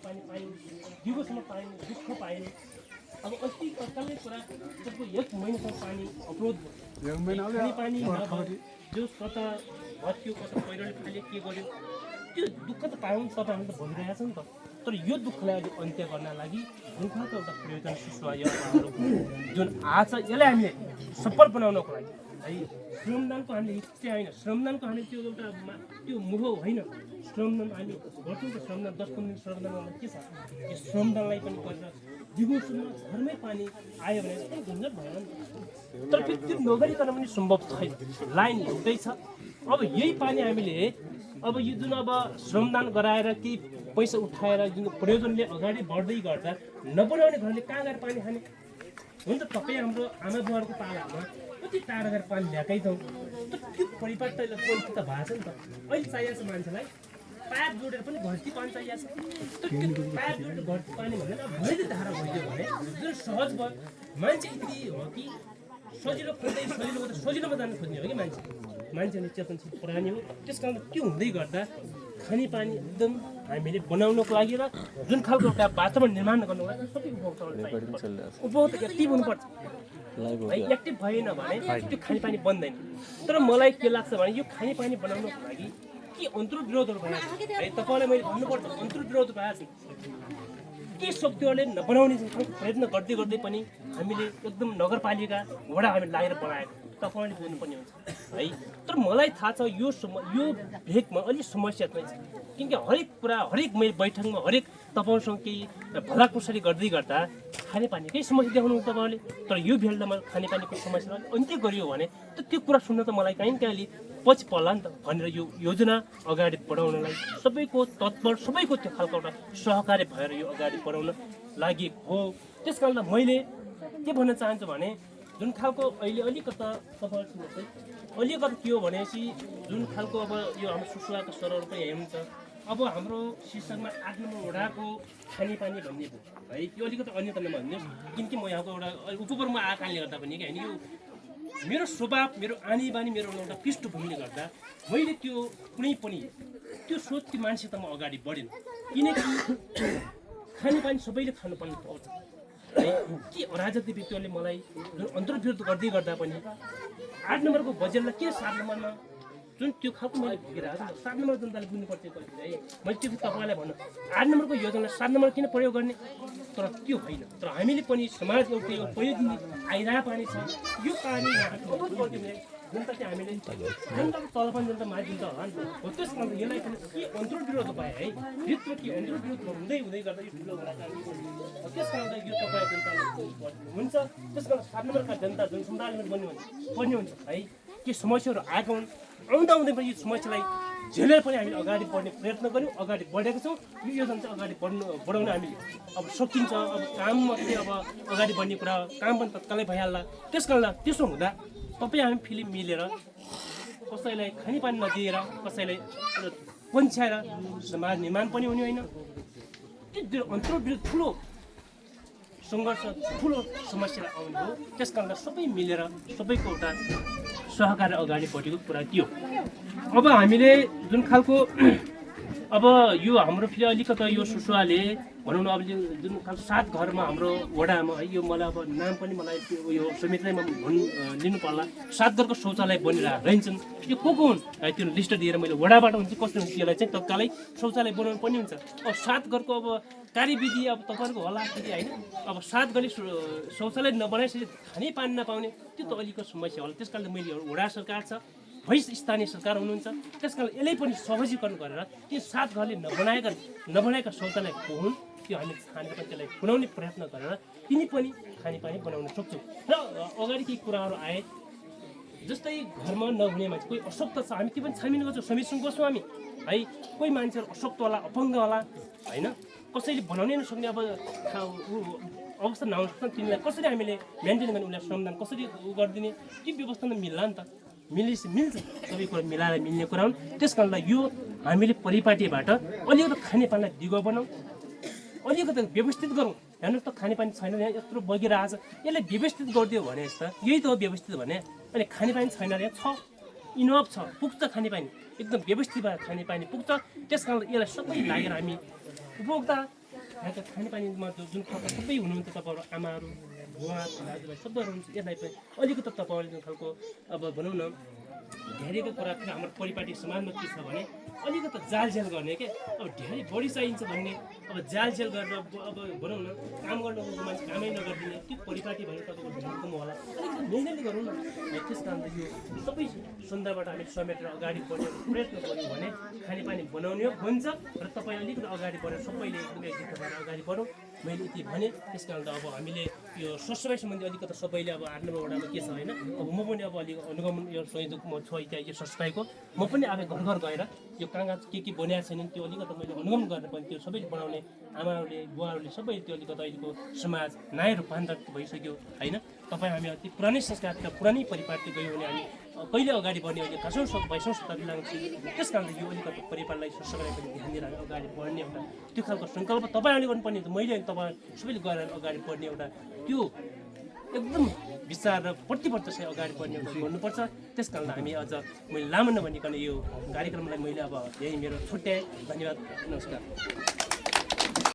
खानेपानी पायौँ, दिगोसम्म पायौँ, दुःख पायौँ। अब अस्ति अकालै कुरा सबको 1 महिनासम्म पानी अवरोध भयो। खानेपानी नभए जो कता भत्कियो, कता पहिरोले खाल्यो, के गर्यो, त्यो दुःख त पायौँ, तपाईँहरूले त भनिरहेको छ नि त। तर यो दुःखलाई अहिले अन्त्य गर्न लागि जुन खालको एउटा प्रयोजन सुसुवा यो हाम्रो जुन आज यसलाई हामीले सफल बनाउनको लागि है श्रमदानको हामीले हिस्से होइन, श्रमदानको हामीले त्यो एउटा त्यो मोह होइन। श्रमदान हामी गर्छौँ त, श्रमदान 10-15 दिन श्रमदानमा के छ, यो श्रमदानलाई पनि गरेर दिगोसम्म घरमै पानी आयो भने चाहिँ झन्झट भएन नि त। तर फेरि त्यो नगरिकन पनि सम्भव छैन, लाइन हुँदैछ। अब यही पानी हामीले अब यो जुन अब श्रमदान गराएर केही पैसा उठाएर जुन प्रयोजनले अगाडि बढ्दै गर्दा नबनाउने घरले कहाँ गएर पानी खाने हो नि त। तपाईँ हाम्रो आमा बुवाहरूको पालामा कति टाढा गएर पानी ल्याएकै छौँ, तर त्यो परिपाट त भएको छ नि त। अहिले चाहिएको छ मान्छेलाई पाइप जोडेर पनि घरती पानी चाहिएको छ। तर त्यो पाइप जोडेर घरती पानी भन्दा अब भएरै धारा भइदियो भने जुन सहज भयो, मान्छे यति हो कि सजिलो खोज्दै सजिलोमा जानु खोज्ने हो कि मान्छेले चेतनशील प्राणी हो। त्यस कारण त्यो हुँदै गर्दा खानेपानी एकदम हामीले बनाउनको लागि र जुन खालको एउटा वातावरण निर्माण गर्नुको लागि सबै उपभोक्ता एक्टिभ हुनुपर्छ है। एक्टिभ भएन भने त्यो खानेपानी बन्दैन। तर मलाई के लाग्छ भने यो खानेपानी बनाउनको लागि के अन्तर्विरोधहरू भएको छ है, तपाईँलाई मैले भन्नुपर्छ अन्तर्विरोध भएको छ। के शक्तिहरूले नबनाउने प्रयत्न गर्दै गर्दै पनि हामीले एकदम नगरपालिका वडा हामीले लागेर बनाएको तपाईँले बुझ्नुपर्ने हुन्छ है। तर मलाई थाहा छ यो भेगमा अलिक समस्या चाहिँ छ, किनकि हरेक कुरा हरेक मैले बैठकमा हरेक तपाईँहरूसँग केही भलाकुसारी गर्दै गर्दा खानेपानीकै समस्या देखाउनु तपाईँहरूले। तर यो भेलमा खानेपानीको समस्यालाई अन्त्य गरियो भने त त्यो कुरा सुन्न त मलाई काहीँ कहिले पछि पर्ला नि त भनेर यो योजना अगाडि बढाउनलाई सबैको तत्पर सबैको त्यो खालको एउटा सहकार्य भएर यो अगाडि बढाउन लागि हो। त्यस कारण मैले के भन्न चाहन्छु भने जुन खालको अहिले अलिकता तपाईँहरू सुन्नुहोस् है, अलिकति के हो भनेपछि जुन खालको अब यो हाम्रो सुसुवाको सरहरू पनि हेर्नुहुन्छ। अब हाम्रो शीर्षकमा 8 नम्बर वडाको खानेपानी भन्ने भयो है, यो अलिकति अन्यता नभनिदिनुहोस्, किनकि म यहाँको एउटा उपभोगमा आएको कारणले गर्दा पनि होइन, यो मेरो स्वभाव मेरो आनी बानी मेरो एउटा पृष्ठभूमिले गर्दा मैले त्यो कुनै पनि त्यो सोच त्यो मान्छे त म अगाडि बढेन। किनकि खानेपानी सबैले खानुपर्ने पाउँछ है। के अराजकता व्यक्तिहरूले मलाई जुन अन्तर्विरोध गर्दै गर्दा पनि 8 नम्बरको बजेटलाई के 7 नम्बरमा जुन त्यो खालको मैले भुगिरहेको छु 7 नम्बर जनताले बुझ्नुपर्छ है। मैले त्यो तपाईँलाई भन्नु 8 नम्बरको योजना 7 नम्बर किन प्रयोग गर्ने, तर त्यो होइन। तर हामीले पनि समाज एउटा यो पहिलो दिन आइरहेको पानी छ, यो पानी जनता चाहिँ हामीले जनताको तल पनि जनता माथि जनता होला नि त हो। त्यस कारण यसलाई पनि के अन्तर्विरोध भयो है, भित्र के अन्तर्विरोध हुँदै गर्दा यो ठुलो भएर त्यस कारण यो तपाईँ जनताले हुन्छ। त्यस कारण 7 नम्बरका जनता जुन समुदायले पर्ने हुन्छ है, के समस्याहरू आएको हुन् आउँदै पनि यो समस्यालाई झेलेर पनि हामीले अगाडि बढ्ने प्रयत्न गऱ्यौँ, अगाडि बढेको छौँ। यो योजना चाहिँ अगाडि बढाउन हामीले अब सकिन्छ। अब काम मात्रै अब अगाडि बढ्ने कुरा काम पनि तत्कालै भइहाल्ला। त्यस कारण त्यसो हुँदा तपाईँ हामी फिल्म मिलेर कसैलाई खानेपानी नदिएर कसैलाई पन्छ्याएर समाज निर्माण पनि हुने होइन। त्यो अन्तर्विरोध ठुलो सङ्घर्ष ठुलो समस्यालाई आउने हो। त्यस कारण सबै मिलेर सबैको एउटा सहकार्य अगाडि बढेको कुरा त्यो। अब हामीले जुन खालको अब यो हाम्रो फेरि अलिकता यो सुसुवाले भनौँ न अब जुन खालको 7 घरमा हाम्रो वडामा है, यो मलाई अब नाम पनि मलाई यो समितिमा लिनु पर्ला। 7 घरको शौचालय बनिरहेको रहन्छन्, यो को हुन् है त्यो लिस्ट दिएर मैले वडाबाट हुन्छ कस्तो हुन्छ यसलाई चाहिँ तत्कालै शौचालय बनाउनु पनि हुन्छ। अब 7 घरको अब कार्यविधि अब तपाईँहरूको होला फेरि होइन। अब 7 घरले शौचालय नबनाएपछि खानेपानी नपाउने त्यो त अलिकति समस्या होला। त्यस कारणले मैले वडा सरकार छ भइस स्थानीय सरकार हुनुहुन्छ, त्यस कारण यसलाई पनि सहजीकरण गरेर त्यो 7 घरले नबनाएका शौचालय को हुन् त्यो हामी छानेर पनि त्यसलाई बनाउने प्रयत्न गरेर तिनी पनि खानेपानी बनाउन सक्छौँ। र अगाडि केही कुराहरू आए जस्तै घरमा नहुने मान्छे कोही अशक्त छ, हामी त्यो पनि छानबिन गर्छौँ, समीक्षण गर्छौँ हामी है। कोही मान्छेहरू अशक्त होला अपङ्ग होला होइन, कसैले बनाउनै नसक्ने अब अवस्था नहुन सक्छ, तिनीलाई कसरी हामीले मेन्टेन गर्ने, उसलाई श्रमदान कसरी गरिदिने त्यो व्यवस्था मिल्ला नि त। मिल्छ सबै कुरा मिलाएर मिल्ने कुरा हुन्। त्यस कारणलाई यो हामीले परिपाटीबाट अलिकति खानेपानीलाई दिगो बनाऊँ, अलिकति व्यवस्थित गरौँ। हेर्नुहोस् त खानेपानी छैन यहाँ यत्रो बगिरहेछ, यसलाई व्यवस्थित गरिदियो भने त यही त हो व्यवस्थित भने। अनि खानेपानी छैन यहाँ छ, इनफ छ, पुग्छ खानेपानी, एकदम व्यवस्थित भएर खानेपानी पुग्छ। त्यस कारण यसलाई सबै लागेर हामी उपभोक्ता यहाँका खानेपानीमा जुन खालको सबै हुनुहुन्छ तपाईँहरू आमाहरू बुवा दाजुभाइ सबैहरू हुनुहुन्छ यसलाई पनि अलिकति तपाईँहरूले जुन खालको अब भनौँ न धेरैको कुरा हाम्रो परिपाटी समाजमा के छ भने अलिकति जालझेल गर्ने के अब धेरै बढी चाहिन्छ भन्ने अब जालझेल गरेर अब भनौँ न काम गर्नुको मान्छे कामै नगरिदिने त्यो परिपाटी भने तपाईँको ढिलो होला अलिकति मेहनतले गरौँ न त्यस कारणले यो सबै सन्दर्भबाट हामी समेटेर अगाडि बढ्ने प्रयत्न गऱ्यौँ भने खानेपानी बनाउने हो हुन्छ र तपाईँ अलिकति अगाडि बढेर सबैले एकदमै एकजुट भएर अगाडि बढौँ मैले यति भने त्यस कारणले अब हामीले यो सरसफाइ सम्बन्धी अलिकति सबैले अब 8 नम्बर वडामा के छ होइन अब म पनि अब अलिक अनुगमन यो सहयोग म छु त्यहाँ यो सरसफाइको म पनि अब घर घर गएर यो कहाँ के बनाएको छैन त्यो अलिकति मैले अनुगमन गरेर पनि त्यो सबैले बनाउने आमाहरूले बुवाहरूले सबै त्यो अलिकति अहिलेको समाज नयाँ रूपान्तरित भइसक्यो होइन तपाईँ हामी अति पुरानै संस्कारका पुरानै परिपाटी गयौँ भने हामी कहिले अगाडि बढ्ने अहिले 10औँ शताब्दी लाग्छ त्यस कारणले यो अलिकति परिवारलाई सरसफाइ पनि ध्यान दिएर अगाडि बढ्ने एउटा त्यो खालको सङ्कल्प तपाईँहरूले गर्नुपर्ने मैले तपाईँ सबैले गरेर अगाडि बढ्ने एउटा त्यो एकदम विचार र प्रतिबद्धता अगाडि बढ्ने एउटा गर्नुपर्छ त्यस कारणले हामी अझ मैले लामो नभनिकन यो कार्यक्रमलाई मैले अब यही मेरो छुट्याएँ धन्यवाद नमस्कार